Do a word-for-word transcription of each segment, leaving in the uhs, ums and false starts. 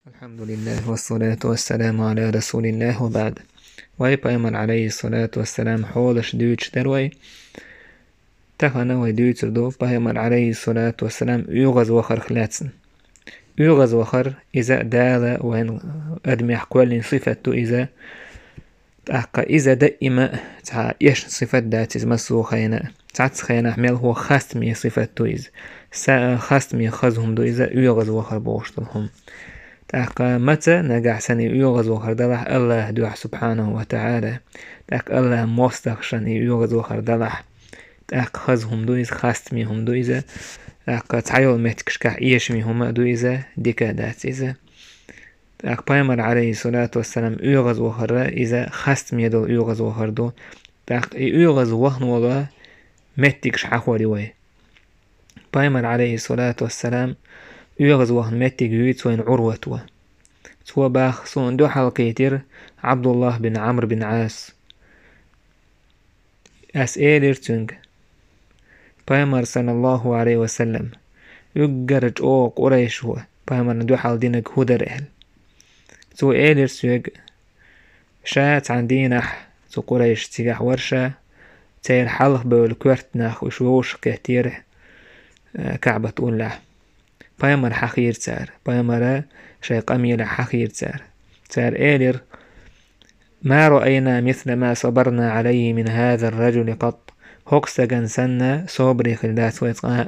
الحمد لله والصلاة والسلام على رسول الله وبعد. Вай Пайхамар, عليه الصلاة والسلام, хьолаш дуьйцуш дара вай. Тахана вай дуьйцур ду Пайхамар, عليه الصلاة والسلام, оьгӀазвахарх лаьцна. ОьгӀазвахар, иза Дала вайн адамех кхоьллина сифат ду иза. ТӀаккха иза даима цхьа эшна сифат дац иза массо а хенахь. Цхьацца хенахь мелхо хастаме сифат ду иза. Са-, хастаме хаза хӀума ду иза, оьгӀазвахар бохуш долу хӀума. ТӀаккха маца нагахь санна и оьгӀазвахар далахь АллахӀан дуьхьа, سبحانه وتعالى. ТӀаккха АллахӀан мостагӀашна и оьгӀазвахар далахь. ТӀаккха хаза хӀума ду иза, хастаме хӀума ду иза. ТӀаккха цхьайолу меттигашкахь эшаме хӀума а ду иза, дика а дац иза. ТӀаккха Пайхамар, عليه الصلاة والسلام, оьгӀазвахар, иза хастаме долу оьгӀазвахар ду. ТӀаккха и оьгӀазвахана волу меттигаш хьахор ю вай. Пайхамар, عليه الصلاة والسلام, оьгӀазвахана меттиг юьйцу вайна Ӏурвата. Цо боху: «Суна дуьхьал кхийтира Ӏабдуллахь бин Ӏамр бин Ӏас. Ас элира цуьнга: Пайхамар, صلى الله عليه وسلم, уггар чӀогӀа къурайшо Пайхамарна дуьхьал динарг хӀун дара?» — аьлла. Цо элира соьга: «Ша цхьана дийнахь цу къурайш цигахь вара ша, церан хьалха бевлла коьрта нах уьш вовшах кхеттера, э, КаӀбат уллехь. Пайхамар хьахийра цара, Пайхамара шайн къамелехь хьахийра цара. Цара элира: ما رأينا مثل ما صبرنا عليه من هذا الرجل قط. ХӀокху стагана санна собаре хилла дац вай цкъа а.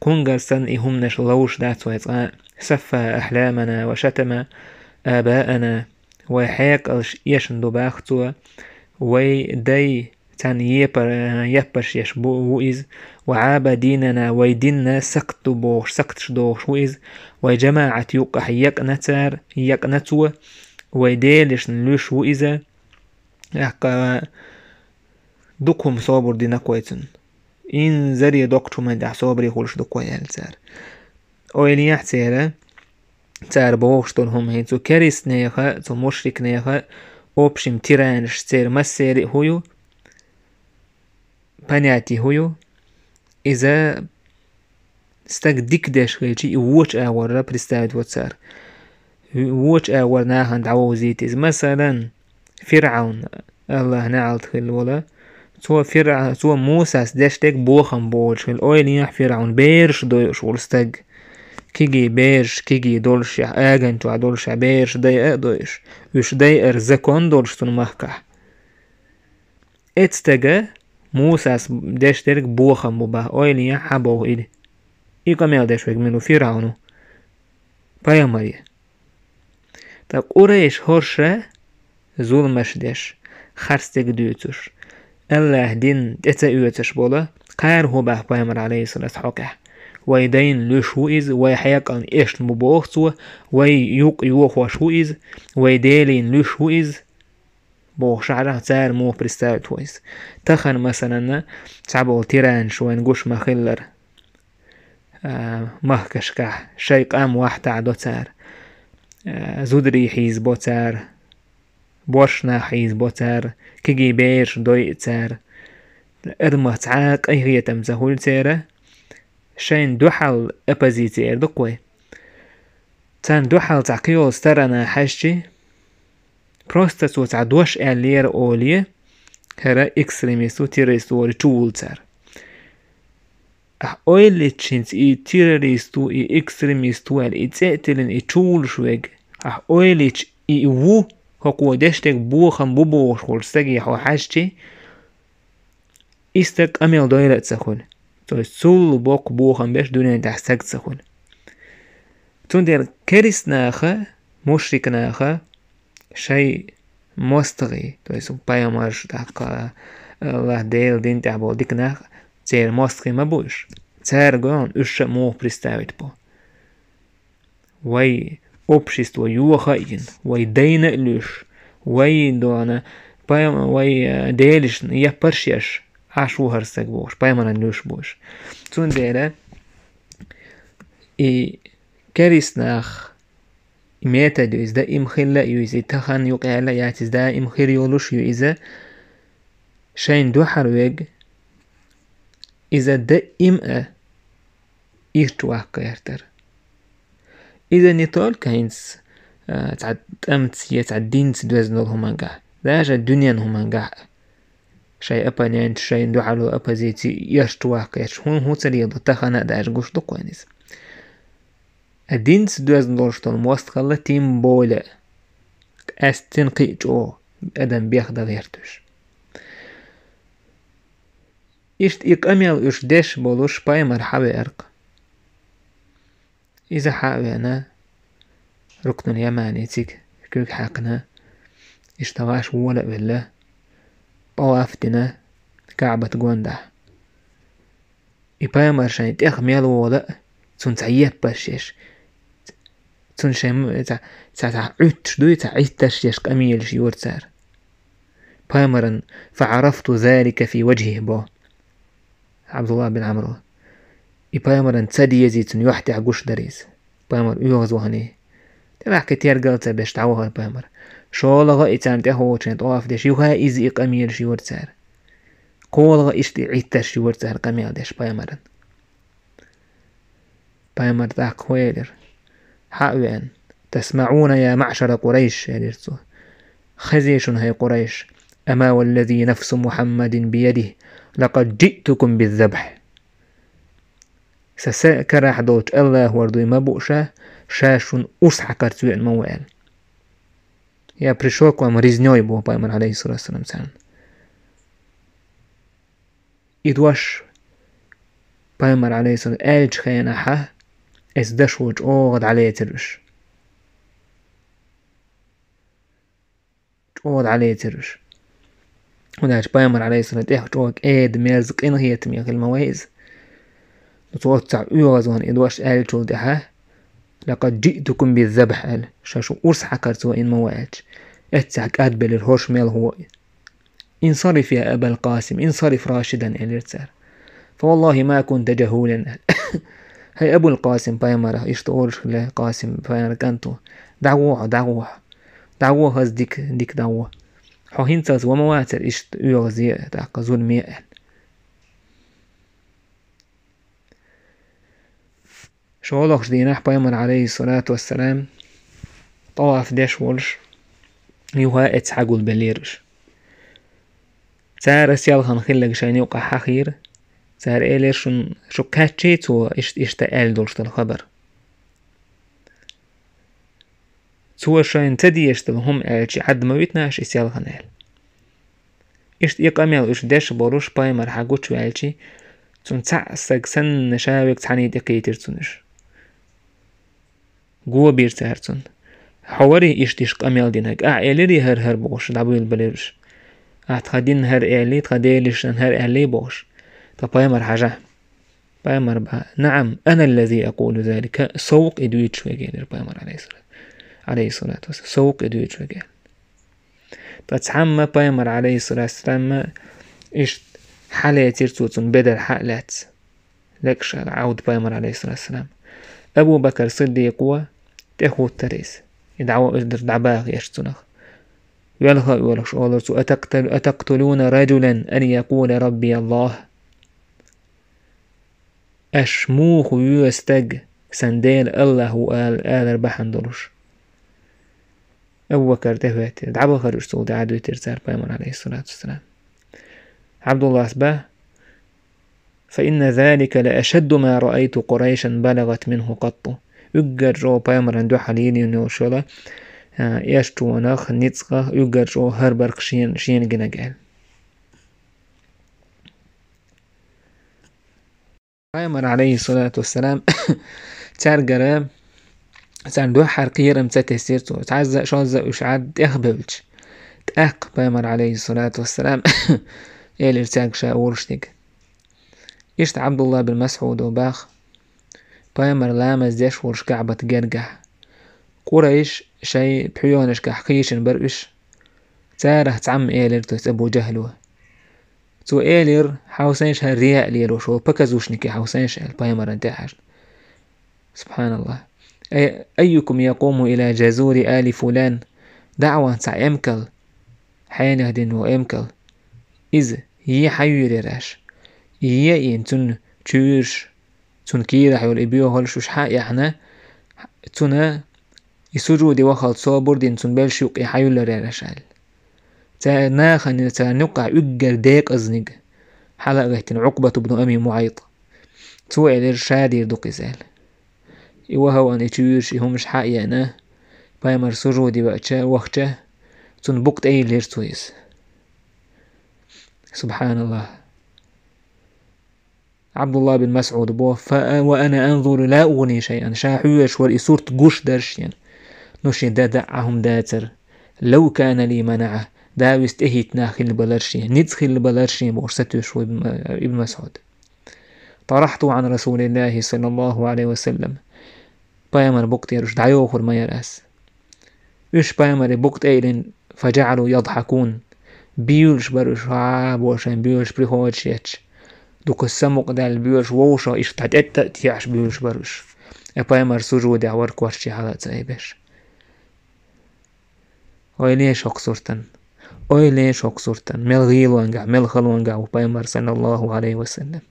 Кхунгар санна и хӀуманаш ловш дац вай цкъа а. سفه أحلامنا وشتم آباءنا. Вай хьекъалш эшна ду боху цо. Вай дай царна епар-, яппарш еш бу-, ву иза. وعاب ديننا, вай динна сакхт ду бохуш, сакхташ дохуш ву иза. Вай жамаӀат юккъехь екъна цара, екъна цо. Вай делашна луьш ву иза». ТӀаккха дукха хӀума собар дина-кх вай цунна. Инзаре доккхачу хӀуманна тӀехь собаре хуьлуш ду-кх вай, аьлла цара. Ойла ехьа церан, цара бохуш долу хӀума хӀинца цу керистанеха, цу мушрикнеха, общем, тиранаш церан массеран а хӀун ю, понятие хӀун ю, иза стаг дика деш хилча, и вочу агӀорра представить во цара. Вочу агӀор нахана дӀавовзийта иза. Масалан, ФирӀавн, АллахӀ неӀалт хилла волу, цо ФирӀа-, цо Мусас деш дерг бохам бохуш хилла. Ойла ехьа, ФирӀавн, бераш дойуш волу стаг. Кегий бераш, кегий долушехь, аганчохь долушехь, бераш дайа а дойуш. Уьш дайар закон долуш цунна махкахь. Эцу стага Мусас деш дерг бохам бу боху, ойла ехьа, хьан боху и? И къамел деш верг мила ву, ФирӀавн ву, пайхамар я? Ткъа къурайш хӀорша зуламаш деш, харц дерг дуьйцуш, АллахӀан дин тӀе ца оьцуш болу, кхара хӀун боху Пайхамар, عليه الصلاة والسلام, хьокъехь? Вай дайна луьш ву иза, вай хьекъална эшна бу боху цо, вай юкъ йохош ву иза, вай Делина луьш ву иза. Бохуш ахьа цара муха представить во иза. Тахана, масалан, цхьаболу тиранаш вайна гуш ма-хиллара. А, махкашкахь шайн къам вахьтахь до цара. А, зударий хьийзабо цара. Боьрша нах хьийзабо цара. Кегий бераш дойу цара. Адамах цхьа а къинхетам ца хуьлу церан. Шайна дуьхьал оппозици эр ду-кх вай. Царна дуьхьал цхьа кхийолу сторона хьаьжчи, просто цо цхьа дош аьллера олий, хӀара экстремист ву, террорист ву олий чувуллу цара. Ахь ойла йича, хӀинца и террорист ву, и экстремист ву аьлла, и цӀе а тиллина, и чувуллуш верг, ахь ойла йича, и ву, хӀокхо деш дерг бохам бу бохуш волчу стаге хьо хьаьжчи, и стаг къамел дойла а ца хуьлу. То есть цул боккха бохам беш дуьнен тӀехь стаг ца хуьлу. Цундела керист наха, мушрик наха шайн мостагӀий, то есть пайхамарш, тӀаккха АллахӀ Делан дин тӀехь болу дика нах, церан мостагӀий ма бу уьш. Цара гойхьуна уьш ша муха представить бо. Вай общество йоха а йина, вай дайна а луьш, вай дона, пайма-, вай, э, делишна яппарш еш, Ӏаш ву хӀара стаг бохуш, пайхамаран луьш бу уьш. Цундела и керист нах, и метод ю иза, даим хилла а ю иза, и тахана юкъаьлла а яц иза, даим хир йолуш а ю иза, шайна дуьхьал верг, иза даим а ирча ваккха гӀертар. Иза не только хӀинца а, цхьа тӀамца е цхьа динца доьзна долу хӀумангахь, даже дуьненан хӀумангахь а. Шайн оппоненташ, шайна дуьхьал йолу оппозици эшчу ваккхеташ, хӀун, хӀун ца леладо, тахана а даже гуш ду-кх вайна иза. А динца доьзна долуш долу мостагӀалла тем более, къаьсттина кхин а чӀогӀа адам бехдала гӀерташ. Иштта и къамел уьш деш болуш пайхамар хьавеара-кх. Иза хьа а веана, Рукнул-Ямани цига куьг хьаькхна, иштта ваш вола а велла, тӀаваф дина КаӀбат гондахь. И пайхамар шайн тӀех мел вола а, цунна цхьа еппарш еш, цунна шайн м-, цхьа, цхьа, цхьа Ӏуьтташ дуй, цхьа Ӏиттарш еш къамелаш йора цара. Пайхамаран «فعرفت ذلك في وجهه» бо Абдулла бин Амру. И пайхамаран ца дезий цунна юьхь тӀехь гуш дара иза. Пайхамар оьгӀаз ваханий. ТӀелахь кхин тергал ца беш дӀавахара пайхамар. ШолгӀа и царна тӀехволчун тӀаваф деш, юха иза и къамелаш йора цара. КхоалгӀа иштта и Ӏиттарш йора цара къамел деш пайхамаран. Пайхамар тӀаккха хӀун элира? Хьа а веана: «تسمعون يا معشر قريش», — элира цо. «Хезий шуна, хӀай Къурайш? أما والذي نفس محمد بيده لقد جئتكم بالذبح». Сан са карахь долчу АллахӀора дуй ма бу ша, ша шуна урс хьакхарца веана ма ву аьлла. «Я пришёл к вам резнёй», — боху пайхамар, алейхиссалату вассалам, царна. И дош пайхамар, алейхиссалам, аьллачу хенахьа, эс дашо чӀогӀа дӀалецира уьш. ЧӀогӀа дӀалецира уьш. ХӀунда аьлча пайхамар, алейхиссалам, тӀех чӀогӀа кӀеда, мерза, къинхетаме хила ма вай иза. Цо оццахь оьгӀаз вахана и дош аьллачул тӀаьхьа: «لقد جئتكم بالذبح», — аьлла, ша шу урс хьакхарца веана ма ву аьлча. Эццахь кӀадбелира хӀорш мел хӀо. «انصرف يا أبا القاسم، انصرف راشدا», — элира цара. «فوالله ما كنت جهولا». «ХӀай Абул Къасим», пайхамара иштта олуш хилла, Къасим пайхамар кӀант ву. «ДӀагӀо хьо, дӀагӀо хьо. ДӀагӀо, хаза дика, дика дӀагӀо. Хьо хӀинцалц ва ма вацара иштта оьгӀазе а, тӀаккха зуламе а», — аьлла. ШолгӀачу дийнахь пайхамар, алейхиссалату вассалам, тӀаваф деш волуш, юха эццахь гулбеллера уьш. Цара селхана хилларг шайна юкъахь хьахийра. Цара элира: «Шун, шу кхаьччий цо иштта, иштта аьлла долуш долу хабар?» Цо шайна ца дезаш долу хӀума аьлча, Ӏад ма витина аш и селхана аьлла. Иштта и къамел уьш деш болуш пайхамар хьан гучуваьлчи, цунна цхьаъ стаг санна ша верг цхьаьний тӀекхийтира цунна уьш. Го бира цара цунна. «Хьо варий иштта иштта къамел динарг? Ахь элирий хӀара-хӀара?» — бохуш, дӀабуьйлабелира уьш. «Ахь тхан дин хӀара аьллий, тхан Делан шен хӀара аьллий?» — бохуш. Ткъа пайхамар хьажа. Пайхамар баха: «نعم، أنا الذي أقول ذلك». Со ву-кх и дуьйцуш верг, элира пайхамар, алейхиссалату, алейхиссалату вассалам. Со ву-кх и дуьйцуш верг, аьлла. Ткъа цхьамма пайхамар, алейхиссалату вассалам, иштта хьалецира цо цунна бедар хьа а лаьцна. Лекхаш Ӏовда пайхамар, алейхиссалату вассалам. Абу Бакр Сиддикъо тӀехӀуттара иза. И дӀа-, дӀабаха еш цунах. Велха а воьлхуш олура цо: «أتقتل-، أتقتلون رجلا أن يقول ربي الله». Аш муха воьду стаг, сан Дела АллахӀ ву ала-, алар бахьана долуш? Абу Бакр тӀехӀоьттира. ДӀабахара уьш, цул тӀаьхьа дуьтира цара пайхамар, алейхиссалату вассалам. Абдуллас баха: «فإن ذلك لأشد ما رأيت قريشا بلغت منه قط». Уггар чӀогӀа пайхамаран дуьхьал йина йолуш йола, а, эшчонах, ницкъах уггар чӀогӀа хӀара барх шена, шена гинарг, аьлла. Пайхамар, алейхиссалату вассалам, цаьргара, царна дуьххьара кхерам ца тесира цо, цхьазза а, шозза а уьш Ӏад тӀехбевлча. ТӀаккха пайхамар, алейхиссалату вассалам, элира цаьрга ша олуш дерг. Иштта Абдулла бин Масхьудо баха, пайхамар ламаз деш волуш КаӀбат гергахь, Къурайш шайн пхьоьханашкахь кхийшина бара уьш. Царах цхьамма элира, то есть Абу Джахьло. Цо элира: «Хьовсайша, хӀара рияъ лелош волу показушники хьовсайша», — аьлла пайхамаран тӀе а хьаьжна. Субханаллах. «أي-، أيكم يقوم إلى جزور آل فلان؟» ДӀа а вахана цхьа эмкал, хьенех дина волу эмкал. Иза е хьан йийр яра аш? Е а йина, цунна чуьйраш, цунна кийрахь йолу и боьхалш уьш хьа а яьхьна, цунна И сужуде вахалц собар дина цунна белш юккъе хьайиллар яра аша аьлла. Цара нахана царна юккъехь уггар декъазниг хьала а гайтина Ӏукъбат ибн Аби МуӀайт. Цо элира, ша дийр ду-кх иза аьлла. И вахаван и чуьйраш, и хӀумаш хьа а еана, пайхамар сужуде ваьча, вахча, цунна букъ тӀе йиллира цо иза. СубхьаналлахӀ. Ӏабдуллахь бин МасӀуда бо: «Фа ва ана анзуру ла угӀни шайъан». Ша хьоьжуш вара и сурт гуш дара шена. Ну шен дан даа хӀума дацара. «Лав кана ли манаӀа». Дала иза тӀехӀиттина хилла балар шен, ницкъ хилла балар шен бохуш сатуьйсуш ву Ибн, Ибн МасӀуд. «Тарахьту Ӏан Расулиллахи саллаллаху Ӏалайхи ва саллам». Пайхамар букъ тӀера уьш дӀайохур ма яра ас. Уьш пайхамаре букъ тӀе а йиллина, «фаджаӀалу ядхьакун». Буьйлуш бара уьш, хьа бохуш, шайн буьйлуш приходаш етташ. Дукха самукъадаьлла буьйлуш, вовшах иштта дӀа тӀетта а техьаш буьйлуш бара уьш. Э, пайхамар сужудехь вара, корта чу хьала а ца айбеш. Ойла е хӀокху суртан. Ойла е хӀокху суртан. Мел гӀийлонгахь, мел халонгахь ву пайхамар, саллаллаху Ӏалайхи ва саллам.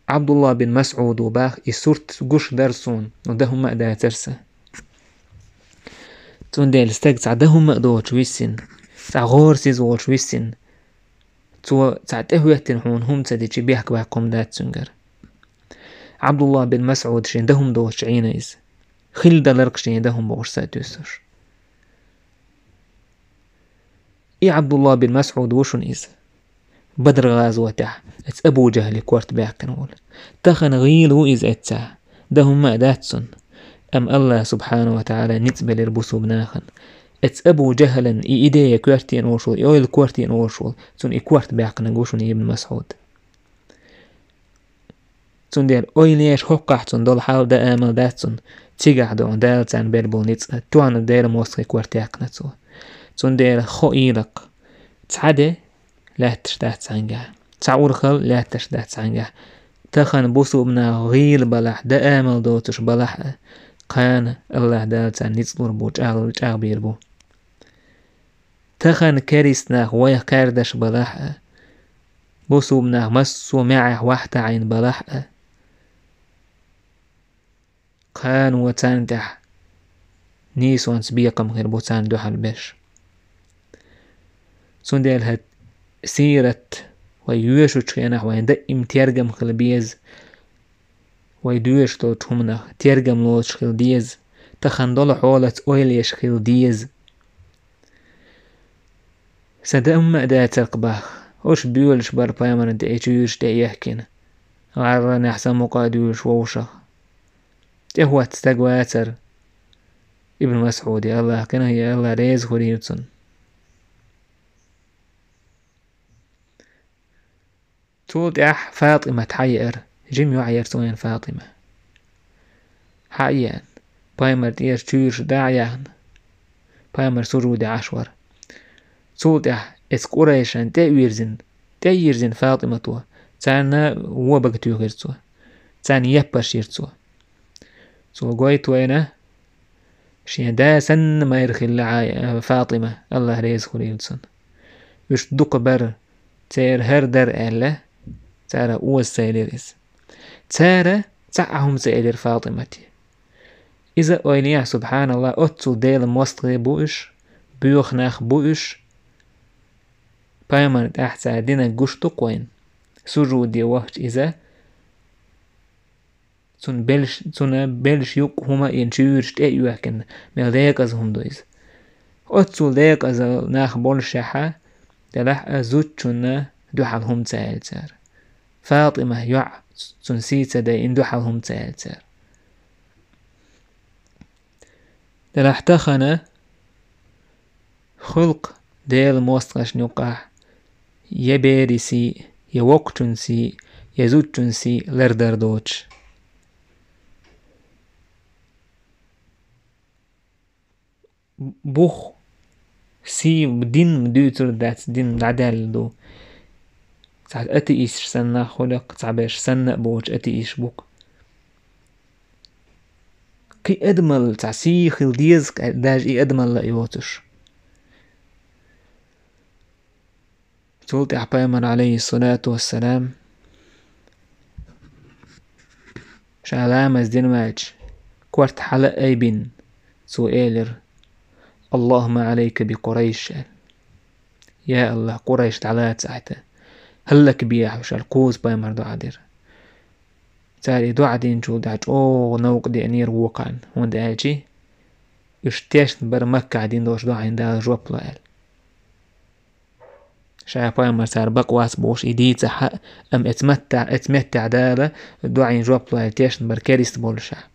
Ӏабдуллахь бин МасӀуда боху: «И сурт гуш дара суна, но дан хӀумма а дацара сан». Цундела стаг цхьа дан хӀумма а доцуш виссина, цхьа гӀорасиз волуш виссина, цо цхьа тӀехӀоьттина хьуна хӀума ца дичи, бехк баккха хӀума дац цуьнгара. Ӏабдуллахь бин МасӀуда шен дан хӀума доцуш Ӏийна иза. Хилла даларх шен дан хӀума бохуш сатуьйсуш. И Ӏабдуллахь бин МасӀуд ву шуна иза. Бадр-гӀазотехь эца Абу-Джахьли корта баьккхина волу. Тахана гӀийла ву иза эццахь, дан хӀумма а дац цунна. Амма Аллах субхьанаху ва таӀала ницкъ белира бусулба нахана. Эца Абу-Джахьлан и идея коьртийна волуш волу, и ойла коьртийна волуш волу, цунна и корта баьккхинарг ву шуна Ибн МасӀуд. Цундела ойла еш хӀокхахь цунна долу хьал дан амал дац цунна, цигахь ду Дала царна бер болу ницкъ, тоьхна Делан мостагӀий корта яьккхина цо. Цундела хо ийла-кх, цхьа де лаьтташ дац цхьаьнгахь, цхьа урхалла лаьтташ дац цхьаьнгахь. Тахана бусулба нах гӀийла балахь, дан амал доцуш балахь а, кхана Аллах Дала царна ницкъ лур бу, чӀагӀ-, чӀагӀбийр бу. Тахана керист нах вайх кхаьрдаш балахь а, бусулба нах массо а маьӀӀехь вахьтаӀийна балахь а, кхана вон царна тӀехь нийсонца бекхам хир бу царна дуьхьал беш. Цундела хӀара сират вай йоьшучу хенахь вайн даим тергам хила беза, вай доьшуш долчу хӀуманах тергам лоцуш хила деза, тахана долу хьолаца ойла еш хила деза. Сан дан хӀумма а дацара-кх боху, уьш буьйлуш бара пайхамарна тӀе, и чуьйраш тӀе а ехкина, гӀарранехь самукъа а дуьйлуш вовшах. ТӀехӀотта стаг вацара Ибн МасӀуде, Аллах кхин а, я Аллах реза хуьлийла цунна. Цул тӀаьхьа ФатӀимат хьаеара, жима йоӀ яра цуьнан Фатима. Хьаеана, пайхамар тӀера чуьйраш дӀа а яьхна, пайхамар сужуде Ӏаш вара. Цул тӀаьхьа эцу къурайшан тӀе а вирзина, тӀе а йирзина ФатӀимато, царна вон бага туьйхира цо, царна еппарш йира цо. Цо гойту вайна, шен да санна майра хилла Ӏай-, ФатӀима, Аллах реза хуьлийла цунна. Уьш дукха бара, церан хӀара дара аьлла, цара оза ца элира иза. Цара цхьа а хӀума ца элира ФатӀимате. Иза ойла ехь, субхьаналлах, оццул Делан мостагӀий бу уьш, боьха нах бу уьш. Пайхамарна тӀехь цара динарг гуш ду-кх вайна. Сужуде вахча иза Цунна белш-, цунна белш юккъе хӀума а йина, чуьйраш тӀе а йоьхкина, мел декъаза хӀума ду иза. Оццул декъаза нах боллушехь а, делахь а зудчунна дуьхьал хӀума ца аьлла цара. ФатӀима йоӀ, цунна сий ца дайина, дуьхьал хӀума ца аьлла цара. Делахь тахана хуьлу-кх Делан мостагӀашна юккъехь я берийн сий, я воккхачун сий, я зудчун сий лардар доцуш. Бух сий дин дуьйцур дац, дин дӀадаьлла ду. Цхьа атеисташ санна нах хуьлу-кх, цхьаберш санна а боцуш атеисташ бу-кх. Кхин адамалла цхьа сий хила деза, даже и адамалла а йоцуш. Цул тӀаьхьа пайхамар, алейхиссалату вассалам, Ша ламаз дина ваьлча, корта хьала а айбина, цо элира: «Аллахумма алайка би Къурайш», — аьлла. «Я АллахӀ, Къурайш дӀалаца ахьа, хӀаллакбехьа уьш», — аьлла, кхузза пайхамара дуӀа дира. Цара и дуӀа динчул тӀаьхьа чӀогӀа новкъа деанера вокхарна, хӀунда аьлча уьш тешна бара Маккахь дина долчу дуӀайна Дала жоп ло аьлла. Ша пайхамар цара бакъ вац бохуш и дийцахь а, амма эца маттахь, эца меттехь Дала дуӀийн жоп ло аьлла тешна бара керста боллушехь.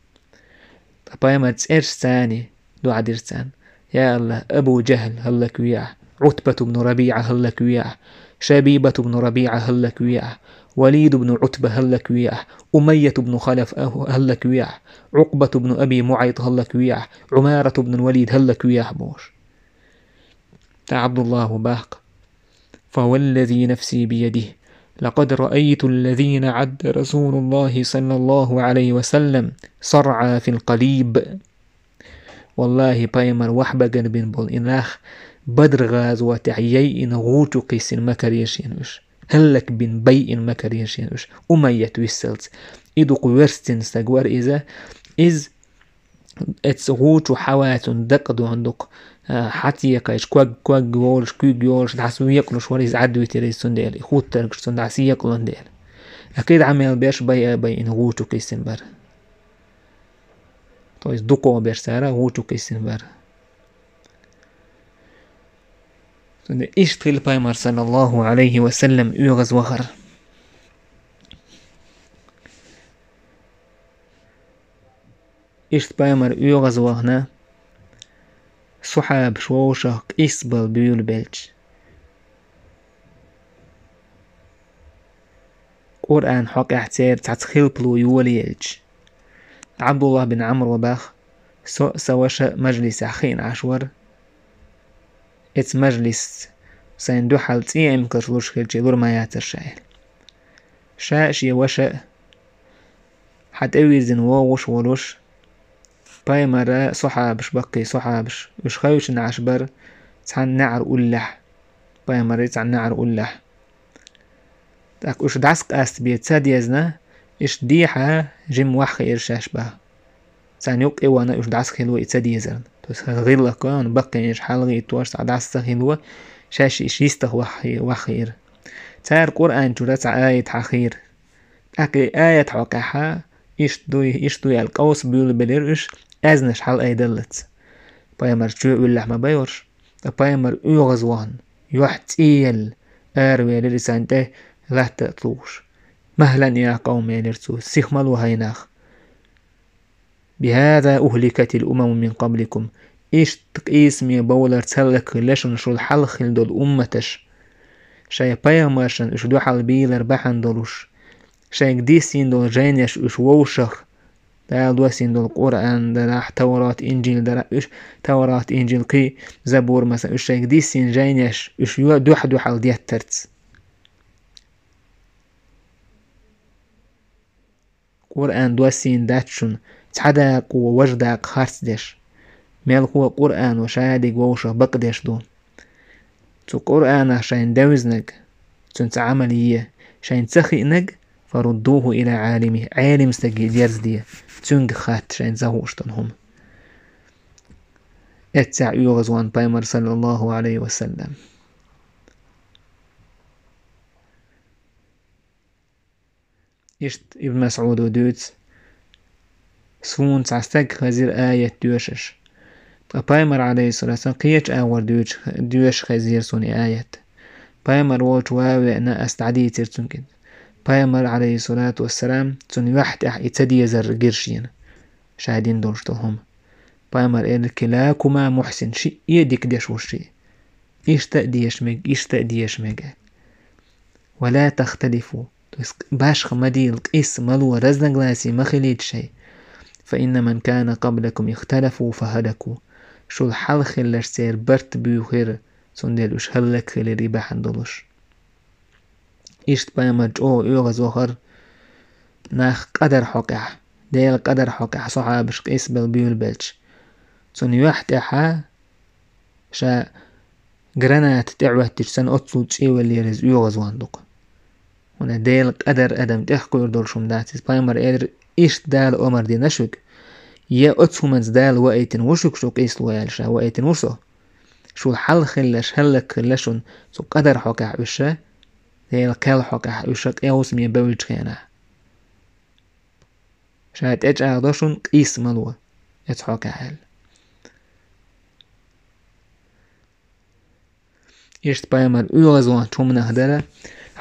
Ткъа пайхамар цӀераш царний дуӀа дира царна: «Я АллахӀ, Абу Джахьл хӀаллаквехьа, Ӏутбату бну РабиӀа хӀаллаквехьа, Шабибату бну РабиӀа хӀаллаквехьа, Валиду бну Ӏутба хӀаллаквехьа, Умайяту бну Халаф хӀаллаквехьа, Ӏукъбату бну Аби МуӀайт хӀаллаквехьа, Ӏумарату бну Валид хӀаллаквехьа», — бохуш. ТӀаккха ӀабдуллахӀа боху: «فوالذي نفسي بيده لقد رأيت الذين عد رسول الله صلى الله عليه وسلم صرعى في القليب». ВаллахӀи, пайхамар вахьбагар бина болу и нах Бадр-гӀазотехь яйина гӀу чу кхиссина макарера шена уьш. ХӀаллакбина байина макарера шена уьш, Умайят виссалц. И дукха верстина стаг вара иза. Иза эцу гӀу чу хьавацунна дакъа дона дукха, а, хьацекхайчу ког, ког йолуш, куьг йолуш, дӀасавекъалуш вара иза, Ӏадвитира иза цундела, и хуттаргаш цунна дӀасаекъалун дела. Кхин дӀа мел берш байа а байина гӀу чу кхиссина бара. То есть дукха берш цара гӀу чу кхиссина бара. Цундела иштта хилла пайхамар, саллаллаху алейхи ва саллям, оьгӀаз вахар. Иштта пайхамар оьгӀаз вахана, сухьабаш вовшах къийсабала буьйлабелча, Къуръан хьокъехь церан цхьацца хилпало йолаелча, Ӏабдуллах бин Ӏамро баха: «Со а, сан ваша а мажлисехь хиъна Ӏаш вара. Эцу мажлисца сайн дуьхьал цӀе эмкалш луш хилча, лур ма яцара ша», — аьлла. Ша а, шен ваша а хьан тӀевирзина вогӀуш а волуш, пайхамара сухьабаш, баккхий сухьабаш, уьш хевшина Ӏаш бара цхьана неӀар уллехь, пайхамаран цхьана неӀар уллехь. ТӀаккха уьш дӀасакъаста бен ца дезна, иштта дехьа жимма ваххиира шаьш баха. Царна юккъе а вахана уьш дӀасахилла и ца дезарна. То есть хаза гӀиллакх а, баккхийнаш хьалагӀиттош цхьа дӀаса ца хилла, шаьш иштта йистах ваххи-, ваххиира. Цара Къуръан чуьра цхьа аят хьахийра. ТӀаккха и аят хьокъехь иштта дуй, иштта дуй аьлла къовса буьйлабелира уьш, аьзнаш хьалаайдаллалц. Пайхамар чоь уллехь ма байорш, ткъа пайхамар оьгӀаз вахана, юьхь цӀе елла, аравелира и царна тӀе латта а тухуш. «Махьлан, я къавм», — элира цо, — «сиха ма ло, хӀай нах. БихӀаза ухӀликатил умаму мин къабликум». Иштта къийсаме бовлар цхьаьллакх хилла шуна шул хьалха хилла долу умматаш. Шайн пайхамаршна уьш дуьхьал бийлар бахьана долуш, шайга диссийна долу жайнаш уьш вовшах, Дала доссийна долу Къуръан дарахь, Таврат, Инжил дарахь, уьш, Таврат, Инжил, кхин Забур, масала, уьш шайга диссийна жайнаш уьш йо-, дуьхь-дуьхьал деттарца. Къуръан доссийна дац шуна цхьа дакъа, важа дакъа харц деш. Мелхо а Къуръано шадерг вовшах бакъдеш ду. Цу Къуръанах шайна девзинарг, цуьнца Ӏамал е, шайна ца хиънарг, «фаруддуху иля Ӏалимихи», Ӏелим стаге дерзаде, цуьнга хатта шайна ца хууш долу хӀума. Эццехь оьгӀаз ван пайхамар, саллаллаху алейхи ва саллям. Иштта Ибн Масъудо дуьйцу: «Суна цхьа стаг хезира аят доьшуш. Ткъа пайхамар, алейхиссалату вассалам, кхечу агӀор доьшуш, доьшуш хезира суна и аят. Пайхамар волчу ван а веана, ас дӀадийцира цуьнга. Пайхамар, алейхиссалату вассалам, цунна юьхь тӀехь и ца дезар гира шена, ша дина долуш долу хӀума. Пайхамар элира: „Килакума мухьсин“, шиъ а дика деш ву шиъ. Иштта а деша мега, иштта а деша мега. Ва ла тахталифу». То есть башха ма дийла, къийса ма ло, разногласие ма хилийта шайн. «Фа инна ман кана къаблакум ихталафу фа хӀалаку». Шул хьалха хилларш церан барт буьйхира, цундела уьш хӀаллакьхилира и бахьана долуш. Иштта пайхамар чӀогӀа оьгӀаз вахара нах къадар хьокъехь, Делан къадар хьокъехь сахьабаш къийсабелла буьйлабелча. Цунна юьхь тӀехьа ша граната тӀехӀоьттича санна, оццул чӀевеллера иза оьгӀаз ван дукха. ХӀунда Делан къадар адам тӀехкхуьур долуш хӀума дац иза. Пайхамар элира: иштта Дала омар дина шуьга, я оцу хӀуманца Дала ваийтина ву шуьга, шу къийсало аьлла ша ваийтина ву со. Шул хьалха хилларш, хӀаллакьхилла шуна цу къадар хьокъехь уьш, Делан кхел хьокъехь уьш къовсаме бевллачу хенахь. Ша тӀечӀагӀдо шуна къийса ма ло, эца хьокъехь аьлла. Иштта пайхамар оьгӀазваханчу хӀуманах дара,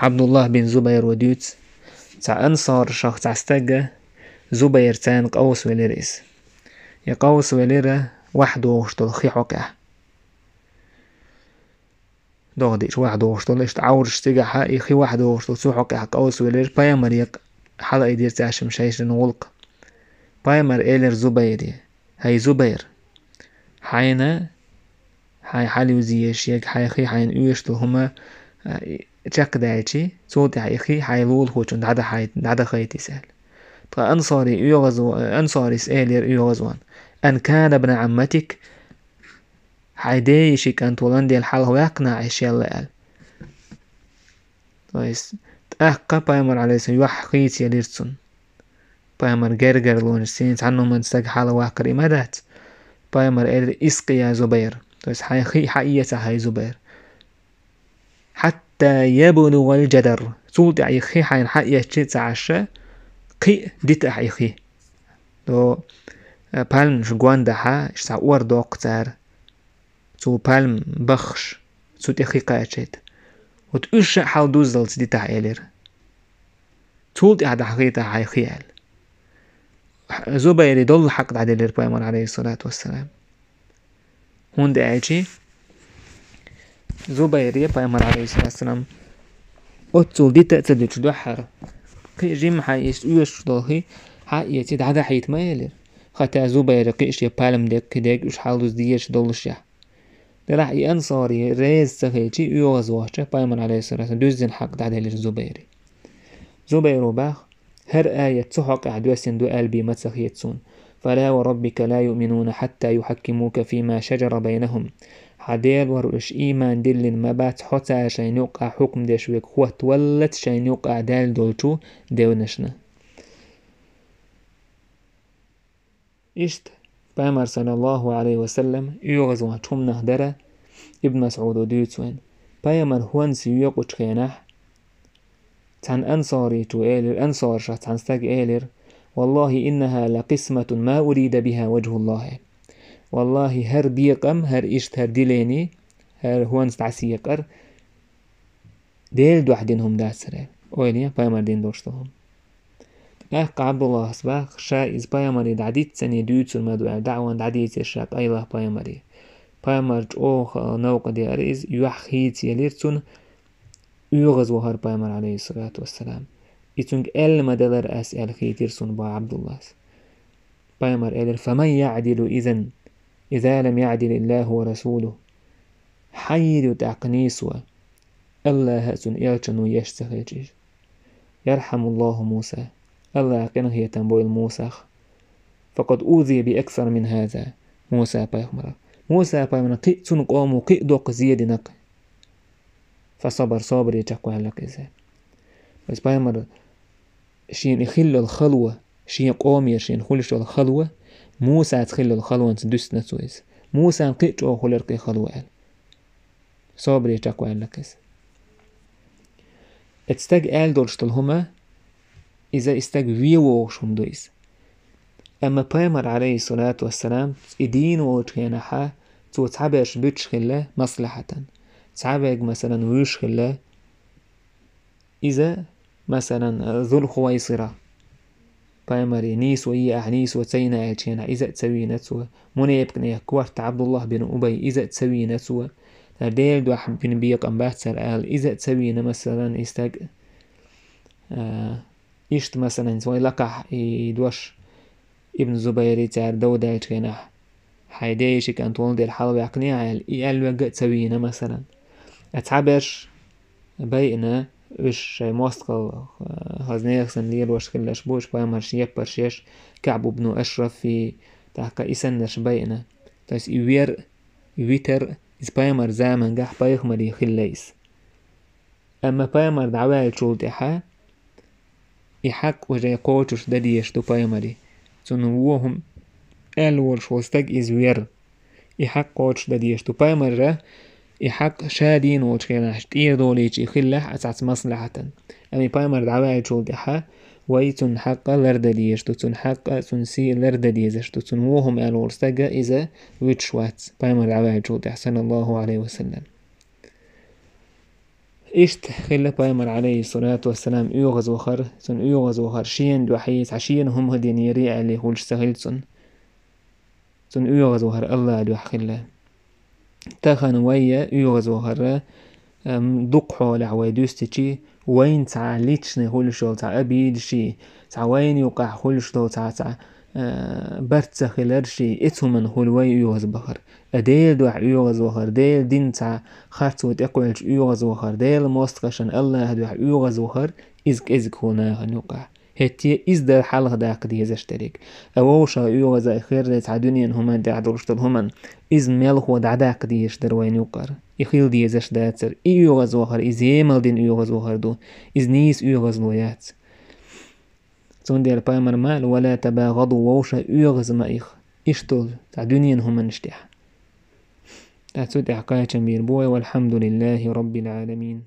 Ӏабдуллахь бин Зубайро дуьйцу, цхьа ансаршах цхьа стага Зубайр царна къовсавелира иза. И къовсавелира ваьхьа догӀуш долу хи хьокъехь. ДогӀа диъча ваьхьа догӀуш долу, иштта Ӏовраш цигахьа, и хи ваьхьа догӀуш долу, цу хьокъехь къовсавелира, пайхамаре хьалаайдира цаьршимма шайшинна гӀуллакх. Пайхамар элира Зубайре: «ХӀай Зубайр, хьайна, хьайн хьал юзъеш, яга хьайн хи, хьайна оьшуш долу хӀума, а, и, чекхдаьлчи, цул тӀаьхьа и хи хьайн лулахочунна дӀадахайта, дӀадахайта иза», — аьлла. Ткъа ансари оьгӀазва-, ансарис элира оьгӀазвахна: «Ан кана бна Ӏамматик, хьайн ден йишин кӀант волан дела хьалха ваьккхина ахь шелла», — аьлла. То есть, тӀаккха пайхамар, алейхиссалам, юьхь хийца елира цунна. Пайхамар гергарлонаш сийна цхьанна хӀуманца стаг хьалаваккхар и ма дац. Пайхамар элира: «Искъи я Зубайр». То есть, хьайн хи хьаэца, хӀай Зубайр. «Хьатта яблугъал джадар». Цул тӀаьхьа и хи хьайна хьаэцчи ца Ӏаш, кхин а дитахь и хи. До, э, пальмаш гондахьа, иштта цхьа ор доккху цара. Цу пальм баххаш, цу тӀе хи кхачийта. Вот уьш а хьал дуззалц дитахь элира. Цул тӀаьхьа дӀахайта хьайн хи аьлла. Зубайри доллу хьакъ дӀаделира пайхамар, алейхиссалату вассалам. ХӀунда аьлчи Зубайре пайхамар, алейхиссалату вассалам, оццул дита а ца дуьтуш дуьххьара, кхин а жимма хьайн иштта оьшуш долу хи хьаэци дӀадахьийта ма элира. Хата Зубайра кхин а шен пальм деккхи дерг уьш хьал дуза дезаш доллушехь. Делахь и ансари реза ца хилчи, оьгӀазвахча, пайхамар, алейхиссалату вассалам, дуьззина хьакъ дӀаделира Зубайре. Зубайро баха: «ХӀара аят цу хьокъехь доьссина ду аьлла бен ма ца хета суна. Фала ва раббика ла юъминуна хьатта юхьаккимука фима шаджара байнахум». Хьан Дела вара уьш ийман диллина ма бац, хьо цара шайна юккъахь хьукм деш верг хӀоттаваллалц шайна юккъахь даьлла долчу девнашна. Иштта, пайхамар, саллаллаху алейхи ва саллям, оьгӀазваханчу хӀуманах дара, Ибн Масъудо дуьйцу вайн. Пайхамар хӀонс йоькъучу хенахь, цхьана ансаричо элира, ансаршах цхьана стага элира: «Валлахи, иннаха ла къисматун ма урида биха ваджхуллахи». Валлахи, хӀара бекъам, хӀара иштта, хӀара дилени, хӀара хӀонс дӀасаекъар Делан дуьхьа дина хӀума дац хӀара, ойла е, пайхамар дина долуш долу хӀума. ТӀаккха Ӏабдуллахьас баха, ша иза пайхамаре дӀадийццане дуьйцур ма ду аьлла, даӀван дӀадийцира ша къайлаха пайхамаре. Пайхамар чӀогӀа новкъа деара иза, юьхь хийца елира цунна, оьгӀазвахара пайхамар, алейхиссалату вассалам. И цуьнга аьлла ма-далара ас аьлла хийтира суна, боху Ӏабдуллас. Пайхамар элира: «Фаман яъдилу изан, иза лам яъдилиллаху ва расулуху?» Хьан йийр ю тӀаккха нийсо, Аллаха а, цуьнан элчано еш ца хилча иза? «Ярхьамуллаху Муса». Аллаха къинхетам бойла Мусах. «Факъад узия би аксар мин хаза». Муса пайхамарах. Муса пайхамарна кхин а, цуьнан къомо кхин а доккха зе дина-кх. Фасабар, собаре чекхваьлла-кх иза. Иза пайхамар шена и хилла йолу хало, шен къомера шена хуьлуш йолу хало, Мусаца хилла йолу халонца дуьстина цо иза. Мусана кхин а чӀогӀа хуьлура-кх и хало аьлла. Собаре чекхваьлла-кх иза. Эцу стага аьлла долуш долу хӀума, иза и стаг вен вогӀуш хӀума ду иза. Амма пайхамар, алейхиссалату вассалам, и дийна волчу хенахьа, цо цхьаберш буьтуш хилла маслахьатан. Цхьаверг, масалан, вуьйш хилла, иза, масалан, Зулхувайсира. Пайхамаре нийсо е ахь, нийсо ца йина аьлча хенахь, иза а ца вийна цо. Мунепикънех корта Ӏабдуллахь бин Убай, иза а ца вийна цо. ХӀара Делан дуьхьа бина бекъам бац хӀара аьлла, иза а ца вийна, масалан, и стаг. А, иштта, масалан, вай лакхахь и дош Ибн Зубайри цара дов даьллачу хенахь, хьайн ден йиши кӀант волу дела хьалаваьккхине ахь аьлла, и аьлла верг а ца вийна, масалан. А цхьаберш байина, уьш шайн мостагӀалла, а, хаза нехан санна лелош хилларш бу, уьш пайхамаршна еппарш еш, Каъб ибн Ашрафи, тӀаккха и саннарш байина. То есть и вер, и витар, иза пайхамар замангахь пайхамаре хилла иза. Амма пайхамар дӀаваьллачул тӀаьхьа И хьакъ уже кхочуш дан дезаш ду пайхамаре. Цунна вон хӀума аьлла волуш волу стаг иза вер. И хьакъ кхочуш дан дезаш ду пайхамара, и хьакъ ша дийна волчу хенахь тӀера долийча и хиллехь а цхьацца маслахьатан. Амма и пайхамар дӀаваьллачул тӀаьхьа вай цунна хьакъа лардан дезаш ду, цунна хьакъа, цунна сий лардан дезаш ду, цунна вон хӀума аьлла волу стага иза вуьтуш вац, пайхамар дӀаваьллачул тӀаьхьа, саллаллаху Ӏалайхи ва саллам. Иштта хилла пайхамар, Ӏалайхиссалату вассалам, оьгӀаз вахар, цунна оьгӀаз вахар шена дуьхьа, цхьа шена хӀума хӀу динера аьлла хуьлуш ца хилла цунна. Цунна оьгӀаз вахар АллахӀан дуьхьа хилла. Тахана вай оьгӀаз вахар, ам, дукха хьолехь вай дуьстичи, вайна цхьа личный хуьлуш йолу цхьа обидаши, цхьа вайна юкъахь хуьлуш долу цхьа, цхьа, а, барт ца хиларши, эцу хӀуманна хуьлу вай оьгӀаз бахар. А Делан дуьхьа оьгӀаз вахар, Делан дин цхьа харцо тӀекхоьллича оьгӀаз вахар, Делан мостагӀашна, АллахӀан дуьхьа оьгӀаз вахар, иза кӀезиг хуьлу нахана юкъахь. ХӀетте иза дара хьалха даккха дезаш дерг. А вовшах оьгӀаза хир дара цхьа дуьненан хӀуманна тӀехь долуш долу хӀуманна, иза мелхо дӀадаккха дезаш дара вайна юкъара. И хила дезаш дацара. И оьгӀаз вахар, иза емал дина оьгӀаз вахар ду. Иза нийса оьгӀазло яц. Цундела пайхамар ма аьлла: «Ва ла табагӀаду», вовшах оьгӀаз ма иха. Иштта долу цхьа дуьненан хӀуманаш тӀехь. Ткъа цу тӀехь кхачам бийр бу вай, валхьамдулиллахи раббил Ӏаламин.